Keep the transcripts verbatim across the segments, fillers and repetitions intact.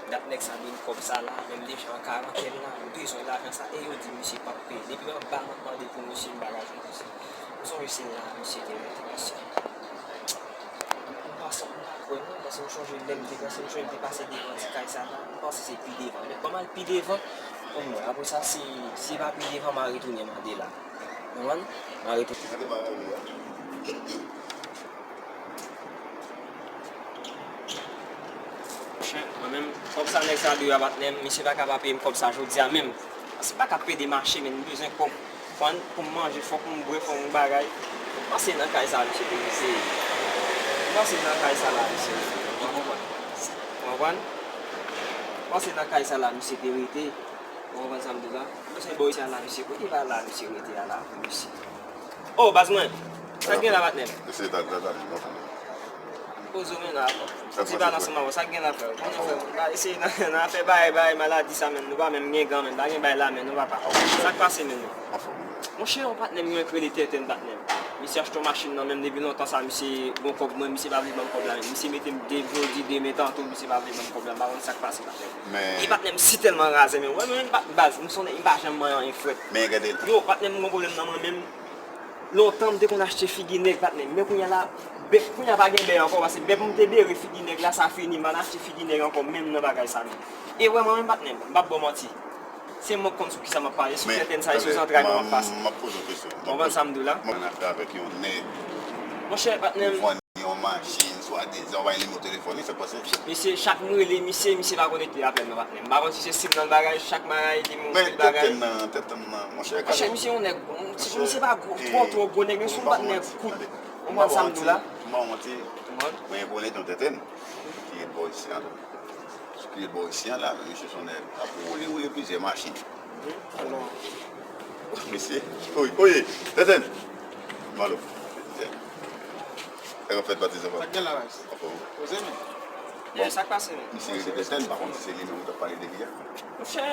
Dat nèg sa dwe m kòb sa la, menm deja an karantèn la, m bezwen lajan sa, e yo di misye p ap peye. Depi anba m ap mande pou misye, m pa ka jwenn misye. M sonje se la misye te rete, mesye. M panse, m pa kwè non, paske m sonje lè m te, paske m sonje m te pase devan ti kay sa la, m panse se pi devan. Men kòm al pi devan, pou m wè. Apre sa, si, si se pa pi devan, m a retounen mande la. Konprann? M a retounen. Monchè, mwen menm, kòb sa nèg sa dwe a patnè m, misye pa ka pa peye m kòb sa jodi a menm. Paske m pa ka pede mache, men m bezwen kòb. Fò m, pou m manje, fòk m bwè, fòk m bagay. Panse nan kay sa, misye te rete. Panse nan kay sa la, misye rete. Ou konprann? Ou konprann? Panse nan kay sa la, misye te rete. Ou konprann sa m di w la? Misye bò isi a la, misye. Kote pa la, misye rete a la, misye. Oh, baz mwen. Sa k gen la, patnè m? Mesye, ta, ta, ta, ta, ta. Poze w men la. Sa ti balans anba w, sa k gen la, frè? Konnen, frè, pa eseye nan, nan afè bagay, bagay, maladi sa, men nou pa menm gen gan, men pa gen bagay la, men nou papa. Sa k pase, men nou? Monchè, yon patnè m, yon k rele Tètèn, patnè m. Misye achte yon machin nan men m depi lontan sa, misye gon kòb mwen, misye pa vle ban m kòb la, men misye mete m de jodi, demen tanto, misye pa vle ban m kòb la, m pa konn sa k pase, patnè m. Men e patnè m si tèlman razè, men wè, men baz, m se yon nèg, m pa janm manyen anyen frèt. Men gade l. Yo, patnè m, m gon pwoblèm nan mwen menm. Lontan m te konn achte figi nèg, patnè m. Men kounye a la, bè, kounye a pa gen bè ankò, paske bè pou m te bere figi nèg la, sa fini. M pa nan achte figi nèg ankò, menm nan bagay sa menm. E wè mwen menm, patnè m, m p ap ba w manti. Se mwen k konn sou kisa m ap pale, sou Tètèn sa, e sou zantray mwen m ap pase. M ap poze w kesyon. Ou konprann sa m di w la? Mwen nan afè avèk yon nèg. Monchè, patnè m. Yon machin, swadizan, w pa gen nimewo telefòn li, sa k pase? Misye, chak m rele misye, misye pa konekte apèl mwen, patnè m. M pa konn si se sim nan bagay, chak m rele li, m rele bagay. Men Tètèn nan, Tètèn nan, monchè, monchè, misye yon nèg, misye pa gwo, twò, twò gwo nèg, men se yon patnè kout. Ou konprann sa m di w la? M pa manti, mwen gen kolèg nan Tètèn ki ret bò isi a. Ki ret bò isi a la, men misye se yon nèg k ap woule, woule plizyè machin. Alò. Mesye, oye, oye, Tètèn. Malo. Sa k ap fèt, patizan pa? Sa k gen la, baz? Anfòm. Poze, men. Bon. Sa k pase, men? Misye rele Tètèn, pa konn si se li menm ou t ap pale de li a. Monchè,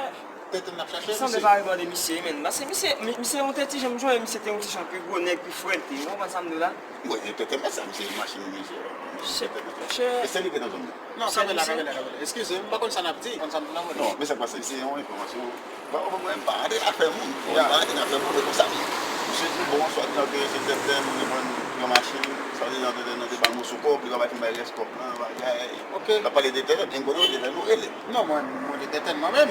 Tètèn n ap chache, sanble misye pa reponn de misye, men. Paske misye, mi-, misye yon ti jan m jwenn, misye te yon ti jan pi gwo nèg, pi frèt, ou konprann sa m di w la? Wi, e Tètèn, men sa, misye machin, misye. Monchè, monchè. E se li ki nan zòn nan? Non, kanpe la, kanpe la, kanpe la. Eskize m, m pa konn sa n ap di. Konn sa m di nan mwen. Non, men sa k pase, se yon enfòmasyon. Bon, bon, mwen, m pa antre nan afè moun. Bon, m pa antre nan afè moun, men konsa. Misye di, bon, swadizan ke se Tètèn, li pran yon machin, swadizan Tètèn nan te ba l moso kòb, li pa bay, fin bay rès kòb nan, bagay. Ok. L ap pale de Tètèn, e m konnen w Tètèn ou rele. Non, mwen, mwen de Tètèn, mwen menm.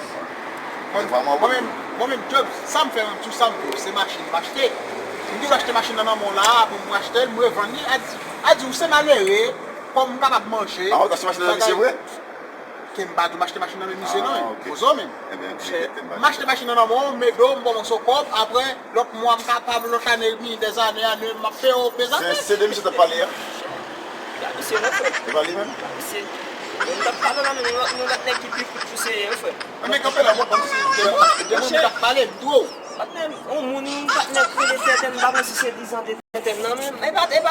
Mwen, mwen menm, mwen menm, Job, sa m fè, mwen, tout sa m fè, se machin m achte. M di w achte machin nan nan men w la, pou m achte l, m revann li, a di, a di, ou se malere, kòm m kapab manje. Ah, ou t achte machin nan nan misye vre? Ke m pa di w m achte machin nan men misye, non. Ah, ok. Poze w menm. Ebyen, m achte machin nan nan men w, m ede w, m ba w moso kòb, apre, lòt mwa, m kapab, lòt ane, mi, dèzane, ane, m ap peye w dèzane. Se, se de misye w t ap pale a? Misye, non, frè. E pa li menm? Misye. Mwen t ap pale la, men yon lòt, yon lòt nèg ki pi kout pou seye, wi, frè. Men kanpe la, mwen, kòmsi, de mwen, de mwen, mwen t ap pale, m di w. Patnè m, yon moun, yon patnè k rele Tètèn, m pa konn si se dizan de Tètèn nan, men, e pa, e